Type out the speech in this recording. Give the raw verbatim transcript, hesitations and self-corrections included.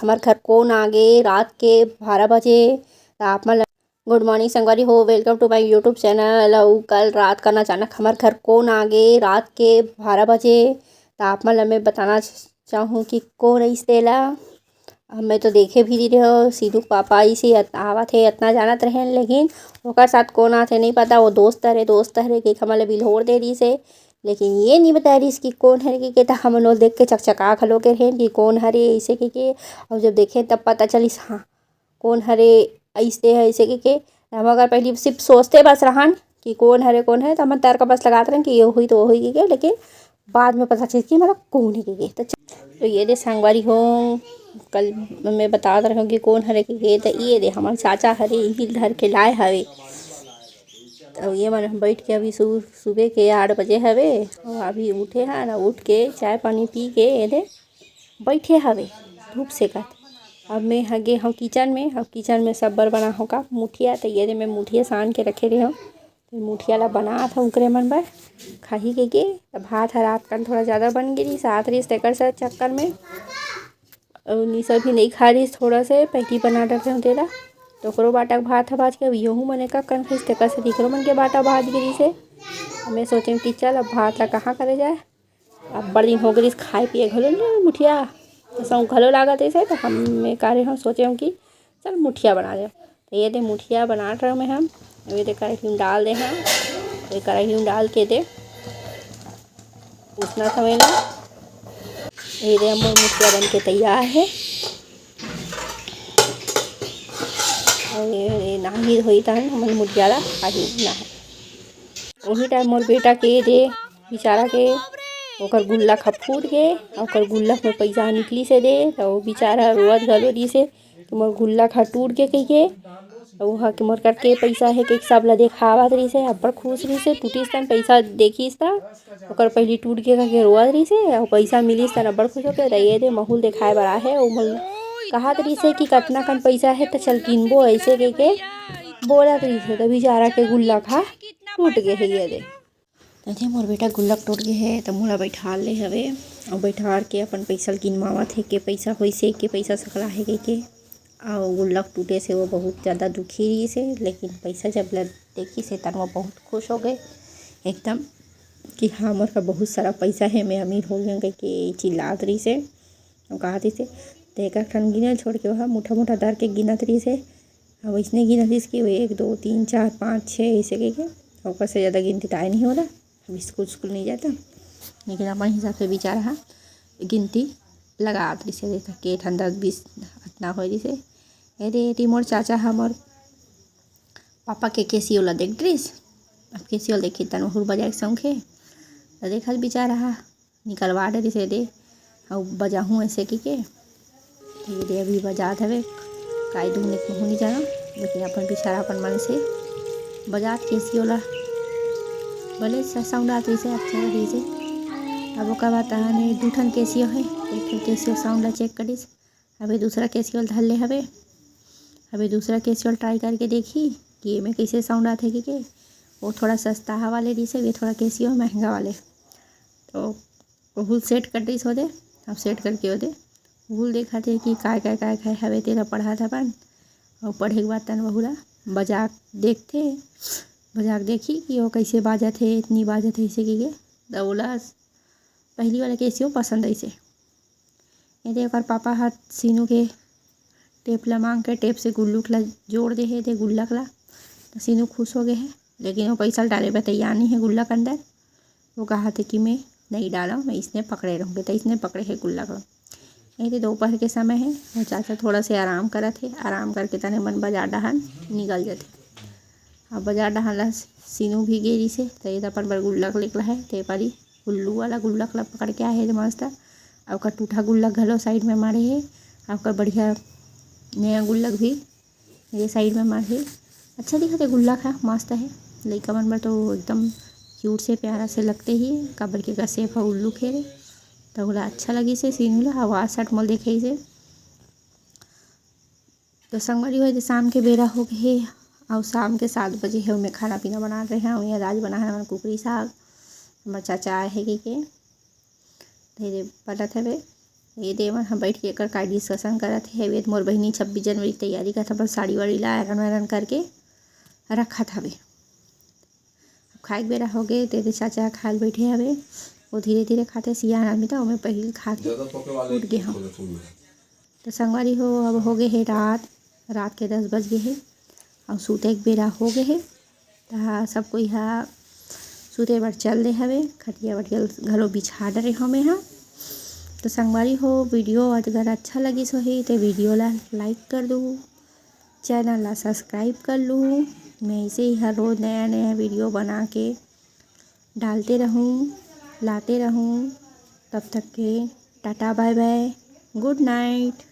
हमर घर कोन आगे रात के बारह बजे। त आप मन ल गुड मॉर्निंग संगवारी हो, welcome to my YouTube channel। अउ कल रात का ना अचानक हमर घर कोन आगे रात के बारह बजे। त आप मन ल मैं बताना चाहूँ कि कोन आइस तेला। अब मैं तो देखे भी नहीं रहे हो, सीनू के पापा आइस हे, अत-, आवत हे, इतना जानत रहेन, लेकिन ओकर साथ कोन आथे नहीं पता। वो दोस्त हरे, दोस्त हरे के हमन ल बिल्होर दे दिस हे, लेकिन ये नहीं बता दिस कि कोन हरे के, के त हमन वो देख के चकचका घलो के रहेन कि कोन हरे ऐसे के, के। अउ जब देखे तब पता चलिस, हाँ, कोन हरे ऐसे है, ऐसे के, के। हम अगर पहली सिर्फ सोचते बस रहन कि कोन हरे, कोन हरे, त हमन तर्क बस लगात रहन कि ये होही तो वो होही के, के, लेकिन बाद में पता चलिस कि मतलब कोन है के, के। तो च-, तो ये दे संगवारी हो, कल मैं बतात रहूँ कि कोन हरे के, के, तो ये दे हमर चाचा हरे, इही धर के लाए हवे। तो ये मन बैठ के अभी सु-, सुबह के आठ बजे हवे, अउ अभी उठे हन, उठ के चाय पानी पी के ये दे बैठे हवे धूप सेकत। अब मैं ह गे हव किचन में, अब किचन में सब बर बना हो का मुठिया, त ये दे मैं मुठिया सान के रखे रहे हव। तो मुठिया ला बनात हव उकरे मन बर खाही के, के। त भात ह रात कन थोड़ा ज़्यादा बन गे रिहिस, आत रिहिस तेकर से चक्कर में। अउ निशा भी नहीं खा रिहिस, थोड़ा से पहिली बना डरते हव तेला। तो ओकरो बाटा के भात ह बाच के, अब यहू मन एक कन खाइस, तेकर से इकरो मन के बाटा बाच गे रिहिस हे। अब मैं सोचे हव कि चल अब भात ला कहाँ करे जाए, अब्बड़ दिन हो गे रिहिस खाए पिए घलो नइ मुठिया, तो सौंक घलो लागत रिहिस हे, तो हम मैं करे हव सोचे हव कि चल मुठिया बना लेव। तो ये दे मुठिया बनात रहव मैं हम, ये दे कढ़ाई में डाल दे हव, ये कढ़ाई में डाल के दे उसना समय ला, ये दे हमर मुठिया बन के तैयार हे। अउ ये, ये नाही होही तहन हमन मुठिया ला खाही ना। वही टाइम मोर बेटा के दे, बेचारा के, ओकर गुल्लक ह फूट गे, अउ ओकर गुल्लक में पइसा निकलिस हे दे, त वो बेचारा रोवत घलो रिहिस हे कि मोर गुल्लक ह टूट गे कहिके। अउ ओहा कि मोर करके पइसा हे कहिके सब ला देखावत रिहिस हे, अब्बड़ खुश रिहिस हे। टूटिस तहन पइसा देखिस त ओकर पहिली टूट गे कहिके रोवत रिहिस हे, अउ पइसा मिलिस तहन अब्बड़ खुश होके त ये दे महूँ ल देखाए बर आए हे। अउ मोला कहत रिहिस हे कि कतना कन पइसा हे त चल किनबो अइसे कहिके बोलत रिहिस हे, त बेचारा के गुल्लक ह टूट गे हे ये दे। त ये दे मोर बेटा गुल्लक टूट गे हे, त मोला बइठार ले हवे, अउ बइठार के अपन पइसा ल गिनवावत हे, के पइसा होइस हे, के पइसा सकला हे कहिके। अउ गुल्लक टूटे से वो बहुत ज़्यादा दुखी रिहिस हे, लेकिन पइसा जब ल देखिस हे, तन वो बहुत खुश हो गे एकदम कि हाँ, मोर का बहुत सारा पइसा हे, मैं अमीर हो गेंव कहिके चिल्लात रिहिस हे। अउ कहत रिहिस हे, त एक एक ठन गिने ल छोड़ के ओहा मुठा मुठा धर के गिनत रिहिस हे। अब अइसने गिनत रिहिस कि वो एक, दो, तीन, चार, पाँच, छः अइसे कहिके, ओकर से ज़्यादा गिनती त आए नहीं होला। अब स्कूल, स्कूल नहीं जाता, लेकिन अपन हिसाब से बेचारा ह गिनती लगात रिहिस हे, देखा के ठन दस बीस अतना होय रिहिस हे। अरे, एती मोर चाचा ह मोर पापा के केसियो ला देख डरिस। अब केसियो ला देखी तन हुर बजाए के शौक हे, त देखत बेचारा ह निकलवा डरिस हे दे, अउ बजाहूँ अइसे कहिके। ये दे अभी बजात हवे, काई धुन एक महूँ नइ जानव, लेकिन अपन बिचारा अपन मन से बजात केसियो ला। भले स-, sound आत रहिसे, अच्छा रहिसे। अब ओकर बाद तहन दू ठन केसियो हे, एक ठन केसियो sound ला check करिस, अबे दूसरा केसियो ला धर ले हवे। अबे दूसरा केसियो ला try करके देखी कि एमे कइसे sound आथे कहिके। वो थोड़ा सस्ता वाले रहिसे, ये थोड़ा केसियो महंगा वाले। तो ओहू ल set कर दिस ओदे। अब set करके ओदे ओहू ल देखत हे कि काय, काय, काय, काय हवे, तेला पढ़त अपन। अउ पढ़े के बाद तन वहू ला बजा के देखथे, बजा के देखही कि वो कइसे बाजत हे, इतनी बाजत हे, अइसे कहिके। त ओला पहिली वाला केसियो पसंद आइसे। ये दे ओकर पापा ह सीनू के tape ला मांग के tape से गुल्लुक ला जोड़ दे हे, दे गुल्लक ला। त सीनू खुश हो गे हे, लेकिन वो पइसा ल डाले बर तैयार नहीं हे गुल्लक अंदर। वो कहत हे कि मैं नहीं डालव, मैं इसने पकड़े रहूँगी, त इसने पकड़े हे गुल्लक ला। ये दे दोपहर के समय हे, वो चाचा थोड़ा से आराम करत हे, आराम करके तने मन बाजार डहर निकल जथे। अब बाजार डहर ला सीनू भी गे रिहिसे, त ये अपन बर गुल्लक लेके ला हे, ते पारी उल्लू वाला गुल्लक ला पकड़ के आए हे मस्त। अउ ओकर टूटा गुल्लक घलो side में माड़े हे, अउ ओकर बढ़िया नया गुल्लक भी ये side में माड़े हे। अच्छा दिखत हे गुल्लक ह, मस्त हे। लइका मन बर तो एकदम cute से प्यारा से लगते ही, काबर के एकर shape ह उल्लू के हे। त ओला अच्छा लगिस हे सीनू ला, आवाज सट मोल देखे से। तो संगवारी हो, ये शाम के बेरा हो गए हे, अउ शाम के सात बजे हे, मैं खाना पीना बनात रहे हव। ये आज बनाए हन कुकरी साग, हमर चाचा आए हे कहिके, धीरे बनत हवे। ये देवर ह बैठ के एकर का डिस्कशन करत हे। ये मोर बहिनी छब्बीस जनवरी के तैयारी करत, अपन साड़ी वाड़ी ला आयरन वायरन करके रखत हवे। अब खाए के बेरा हो गे, तेरे चाचा खाए ल बैठे हवे। वो धीरे धीरे खाते, सियान आदमी था, ओमे पहिल खा के उठ गे हव। तो संगवारी हो, अब हो गे हे रात, रात के दस बज गे हे, अउ सूते के बेरा हो गे हे। त सब कोई ह सूते बर चल दे हवे, खटिया वटिया घलो बिछा डरे हव मैं ह। तो संगवारी हो, वीडियो अगर अच्छा लगिस होही तो वीडियो ला लाइक कर दू, चैनल ला सब्सक्राइब कर लू। मैं ऐसे ही हर रोज नया नया वीडियो बना के डालते रहूँ, लाते रहूँ। तब तक के टाटा, बाय बाय, गुड नाइट।